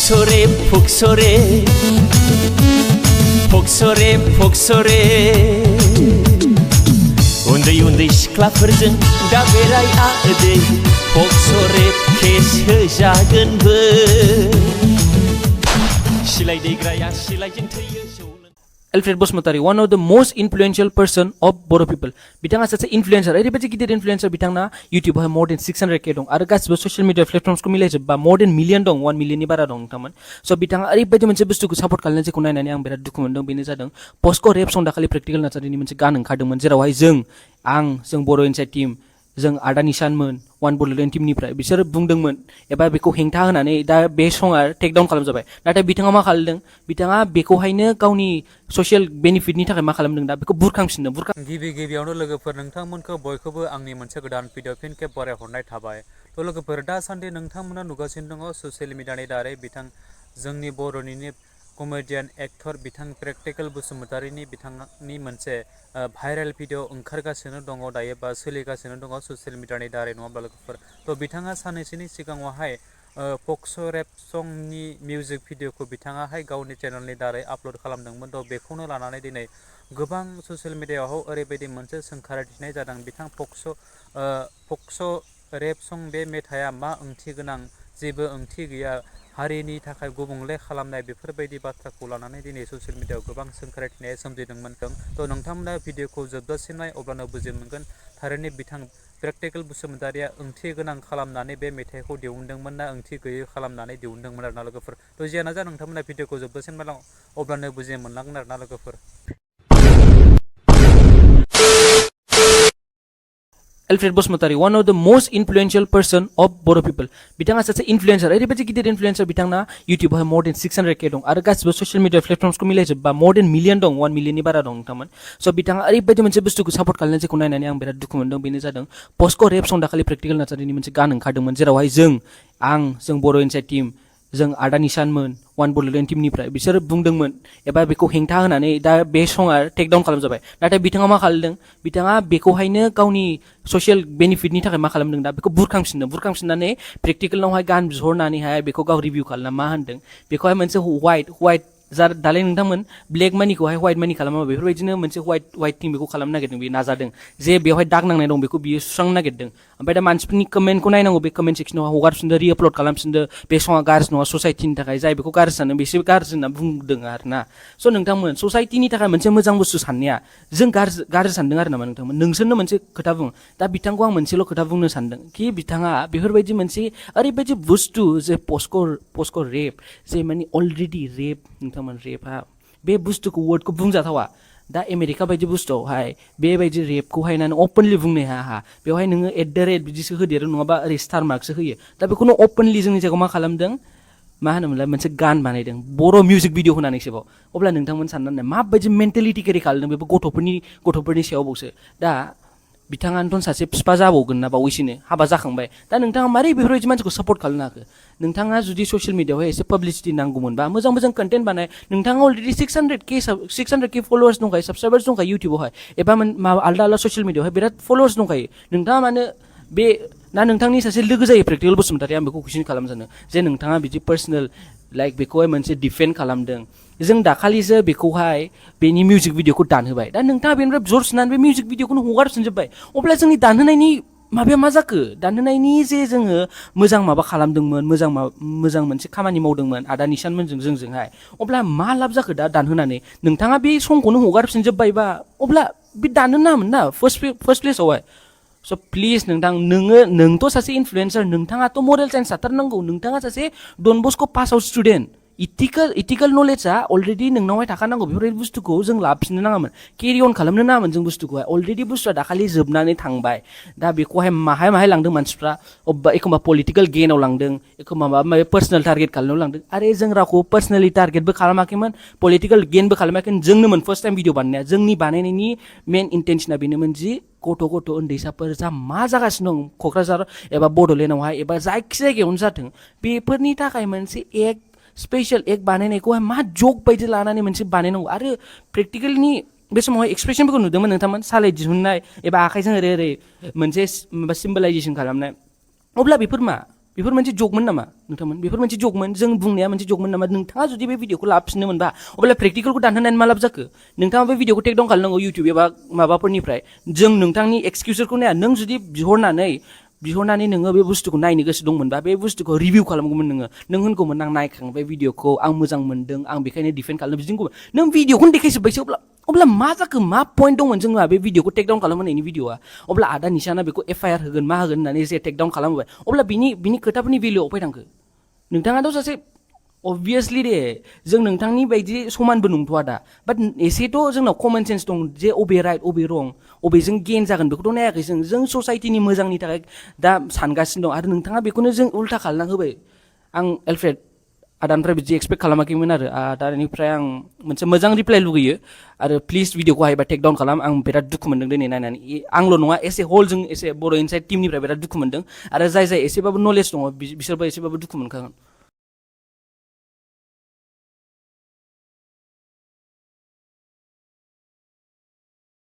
Pocso Rabe Uन्दै सिख्लाफोरजों दा बेराय आदै Pocso Rabe केस होजागोनबो सिलाय दैग्राया सिलायजों थैयो Alfred Bosmatari, one of the most influential person of Boro people. बिथाङा सासे influencer, ओरैबायदि गिदिर influencer बिथाङा YouTube आवहाय more than 600k दं आरो गासिबो social media platforms को मिलायजोबबा more than million दं 1 million नि बारा दं नोंथांमोन so बिथाङा ओरैबायदि मोनसे बुस्थुखौ सापर्ट खालामनाय जेखौ नायनानै आं बिराद दुखु मोनदों बेनो जादों Pocso Rabe सं दाखालि प्रेक्टिकल नार्सारिनि मोनसे गान ओंखारदोंमोन जेरावहाय जों बर' इनसाइड टीम जों आदा निशानमोन वान बोडोलेण्ड टीमनिफ्राय बिसोर बुंदोंमोन एबा बेखौ हेंथा होनानै दा बे सङा टेक डाउन खालामजाबाय नाथाय बिथाङा मा खालामदों बिथाङा बेखौहायनो गावनि ससियेल बेनिफिटनि थाखाय मा खालामदों दा बेखौ बुरखांफिनदों गिबियावनो लोगोफोर नोंथांमोनखौ बयखौबो आंनि मोनसे गोदान भिडिअ फिन खेब बरायहरनाय थाबाय थ' लोगोफोर दासान्दि नोंथांमोना नुगासिनो दङ ससियेल मिडियानि दारै बिथां जोंनि बर'निनो कमेडियान एक्टर बिथां प्रेक्टिकल बसुमतारीनि बिथांनि मोनसे भाइरेल भिडिअ ओंखारगासिनो दङ दायो बा सोलिगासिनो दङ ससियेल मिडियानि दारै नङा होमब्ला लोगोफोर थ' बिथाङा साननैसोनि सिगाङावहाय Pocso Rabe संनि मिउजिक भिडिअखौ बिथाङाहाय गावनि चेनेलनि दारै आपल'ड खालामदोंमोन थ' बेखौनो लानानै दिनै गोबां ससियेल मिडियायाव ओरैबायदि मोनसे सोंखारिनाय जादों बिथां Pocso Rabe सं बे मेथाइआ मा ओंथि गोनां जेबो ओंथि गैया हारिनि थाखाय गुबुंले खालामनाय बेफोरबायदि बाथ्राखौ लानानै दिनै ससियेल मिडियायाव गोबां सोंखारिनाया सोमजिदोंमोन थ' नोंथांमोना भिडिअखौ जोबजासिम नाय अब्लानो बुजि मोनगोन थारैनो बिथां प्रेक्टिकल बसुमतारीया ओंथि गोनां खालामनानै बे मेथाइखौ दिहुनदोंमोन ना ओंथि गैयै खालामनानै दिहुनदोंमोन आरोना लोगोफोर थ' जियानो जा नोंथांमोना भिडिअखौ जोबजासिम नाय अब्लानो बुजि मोनलांगोन आरोना लोगोफोर Alfred Bosmatari, one of the most influential person of Boro people. बिथाङा सासे influencer, ओरैबायदि गिदिर influencer बिथाङा YouTube आवहाय more than 600k दं आरो गासिबो social media platforms को मिलायजोबबा more than million दं 1 million नि बारा दं नोंथांमोन so बिथाङा ओरैबायदि मोनसे बुस्थुखौ सापर्ट खालामनाय जेखौ नायनानै आं बिराद दुखु मोनदों बेनो जादों Pocso Rabe सं दाखालि प्रेक्टिकल नार्सारिनि मोनसे गान ओंखारदोंमोन जेरावहाय जों बर' इनसाइड टीम जों आदा निशानमोन वान बोडोलेण्ड टीमनिफ्राय बिसोर बुंदोंमोन एबा बेखौ हेंथा होनानै दा बे सङा टेक डाउन खालामजाबाय नाथाय बिथाङा मा खालामदों बिथाङा बेखौहायनो गावनि ससियेल बेनिफिटनि थाखाय मा खालामदों दा बेखौ बुरखांफिननानै प्रेक्टिकेलावहाय गान बिहरनानैहाय बेखौ गाव रिभिउ खालामना मा होनदों बेखौहाय मोनसे व्हाइट दालाय नोंथांमोन ब्लेक मानिखौहाय व्हाइट मानि खालामा बेफोरबायदिनो मोनसे व्हाइट थिं बेखौ खालामनो नागिरदों बेयो नाजादों जे बेवहाय दाग नांनाय दं बेखौ बियो सुस्रांनो नागिरदों ओमफ्राय दा मानसिफोरनि कमेन्टखौ नायनांगौ बे कमेन्ट सेक्सनाव हगारफिनदो रिआपल'ड खालामफिनदो बे सङा गाज्रि नङा ससाइटिनि थाखाय जाय बेखौ गाज्रि सानो बिसोर गाज्रि होनना बुंदों आरोना स' नोंथांमोन ससाइटिनि थाखाय मोनसे मोजां बुस्थु साननाया जों गाज्रि सानदों आरो नामा नोंथांमोन नोंसोरनो मोनसे खोथा बुं दा बिथांखौ आं मोनसेल' खोथा बुंनो सानदों कि बिथाङा बेफोरबायदि मोनसे ओरैबायदि बुस्थु जे Pocso Rabe जे माने अलरेडि रेप नोंथांमोन रेपआ बे बुस्थुखौ वर्डखौ बुंजाथावा दा आमेरिका बायदि बुस्थुआवहाय बेबायदि रेपखौहाय नानै अपेनलि बुंनो हाया बेवहाय नोङो @ बिदिसो होदेरो नङाबा ओरै स्टार मार्कसो होयो दा बेखौनो अपेनलि जोंनि जायगायाव मा खालामदों मा होनोमोनलाय मोनसे गान बानायदों बर' मिउजिक भिडिअ होनानैसोबाव अब्ला नोंथांमोन साननानै माबायदि मेन्टेलिटि केरि खालामदों बेबो गथ'फोरनि सायावबावसो दा बिथाङानोथ' सासे बिफा जाबावगोन ना बावैसोनो हाबा जाखांबाय दा नोंथाङा मारै बेफोरबायदि मानसिखौ सापर्ट खालामनो हाखो नोंथाङा जुदि ससियेल मिडियाआवहाय एसे पाब्लिसिटि नांगौमोनबा मोजां कन्टेन्ट बानाय नोंथाङा अलरेडि 600k फलोवार्स दंखायो साबसक्राइबार्स दंखायो इउटुबावहाय एबा आलदा ससियेल मिडियाआवहाय बिराद फलोवार्स दंखायो नोंथाङा मानो बे ना नोंथांनि सासे लोगो जायो प्रेक्टिकल बसुमतारी आं बेखौ कुइसन खालामनो सानो जे नोंथाङा बिदि पार्सनेल लाइक बेखौहाय मोनसे डिफेन्ड खालामदों जों दाखालिसो बेखौहाय बेनि मिउजिक भिडिअखौ दानहोबाय दा नोंथाङा बेनिफ्राय जर सुनानै बे मिउजिक भिडिअखौनो हगारफिनजोब्बाय अब्ला जोंनि दानहोनायनि माबाया मा जाखो दानहोनायनि जे जोङो मोजां माबा खालामदोंमोन मोजां मोनसे खामानि मावदोंमोन आदा निशानमोनजों जोंजोंहाय अब्ला मा लाब जाखो दा दानहोनानै नोंथाङा बे समखौनो हगारफिनजोब्बायबा अब्ला बे दाननो नाङामोन ना फार्स्ट प्लेसावहाय स' प्लिज नोंथां नोंथ' सासे इनफ्लुएन्सार नोंथाङाथ' मरेल साइन्स थाथारनांगौ नोंथाङा सासे Don Bosco' pass out student ethical नलेजआ अलरेडि नोंनावहाय थाखानांगौ बेफोरबायदि बुस्थुखौ जों लाफिननो नाङामोन केरि अन खालामनो नाङामोन जों बुस्थुखौहाय अलरेडि बुस्थुआ दाखालि जोबनानै थांबाय दा बेखौहाय माहाय लांदों मानसिफ्रा अबेबा एखमबा पलिटिकेल गेनाव लांदों एखमबा माबा माबि पार्सनेल टारगेट खालामनायाव लांदों आरे जों रावखौ पार्सनेलि टारगेटबो खालामाखैमोन पलिटिकेल गेनबो खालामाखैमोन जोंनोमोन फार्स्ट टाइम भिडिअ बानायनाया जोंनि बानायनायनि मेन इन्टेन्सना बेनोमोन जि गथ' उन्दैसाफोर जा मा जागासिनो दं क'क्राझार एबा बड'लेण्डआवहाय एबा जायखि जायगायावनो जाथों बेफोरनि थाखाय मोनसे स्पेशल बानायनायखौहाय मा जक बायदि लानानै मोनसे बानायनांगौ आरो प्रेक्टिकेलनि बे समावहाय एक्सप्रेसनफोरखौ नुदोंमोन नोंथांमोन सालाय दिहुननाय एबा आखाइजों ओरै मोनसे माबा सिम्बलाइजेसन खालामनाय अब्ला बेफोर मा बेफोर मोनसे जकमोन नामा नोंथांमोन बेफोर मोनसे जकमोन जों बुंनाया मोनसे जकमोन नामा नोंथाङा जुदि बे भिडिअखौ लाफिननो मोनबा अब्ला प्रेक्टिकेलखौ दानहोनानै मा लाब जाखो नोंथाङा बे भिडिअखौ टेक डाउन खालामनांगौ इउटिउब एबा माबाफोरनिफ्राय जों नोंथांनि एक्सकिउसफोरखौ नाया नों जुदि बिहरनानै नोङो बे बुस्थुखौ नायनो गोसो दंमोनबा बे बुस्थुखौ रिभिउ खालामगौमोन नों होनगौमोन आं नायखांबाय भिडिअखौ आं मोजां मोनदों आं बेखायनो डिफेन्ड खालामनो बिदिनो नों भिडिअखौनो देखायजोब्बायसो अब्ला मा जाखो मा पइन्ट दंमोन जोंहा बे भिडिअखौ टेक डाउन खालामहोनायनि भिडिअआ अब्ला आदा निशाना बेखौ एफआइआर होगोन मा होगोन होननानै जे टेक डाउन खालामबाय अब्ला बिनि खोथाफोरनि भेलुआव फै थांखो नोंथाङाथ' सासे अबभियासलि दे जों नोंथांनि बायदि समानबो नंथ'आ दा बाट एसेथ' जोंनाव कमन सेन्स दं जे अबे राइट अबे रं अबेजों गेन जागोन बेखौथ' नायाखै जों ससाइटिनि मोजांनि थाखाय दा सानगासिनो दं आरो नोंथाङा बेखौनो जों उल्था खालामना होबाय आं एलफ्रेड आदानिफ्राय बिदि एक्सपेक्ट खालामाखैमोन आरो आदानिफ्राय आं मोनसे मोजां रिप्लाइ लुगैयो आरो प्लिज भिडिअखौ हायोबा टेक डाउन खालाम आं बिराद दुखु मोनदों दिनै नायनानै आंल' नङा एसे हल जों एसे बर' इनसाइड टिमनिफ्राय बिराद दुखु मोनदों आरो जाय एसेबाबो नलेज दङ बिसोरबो एसेबाबो दुखु मोनखागोन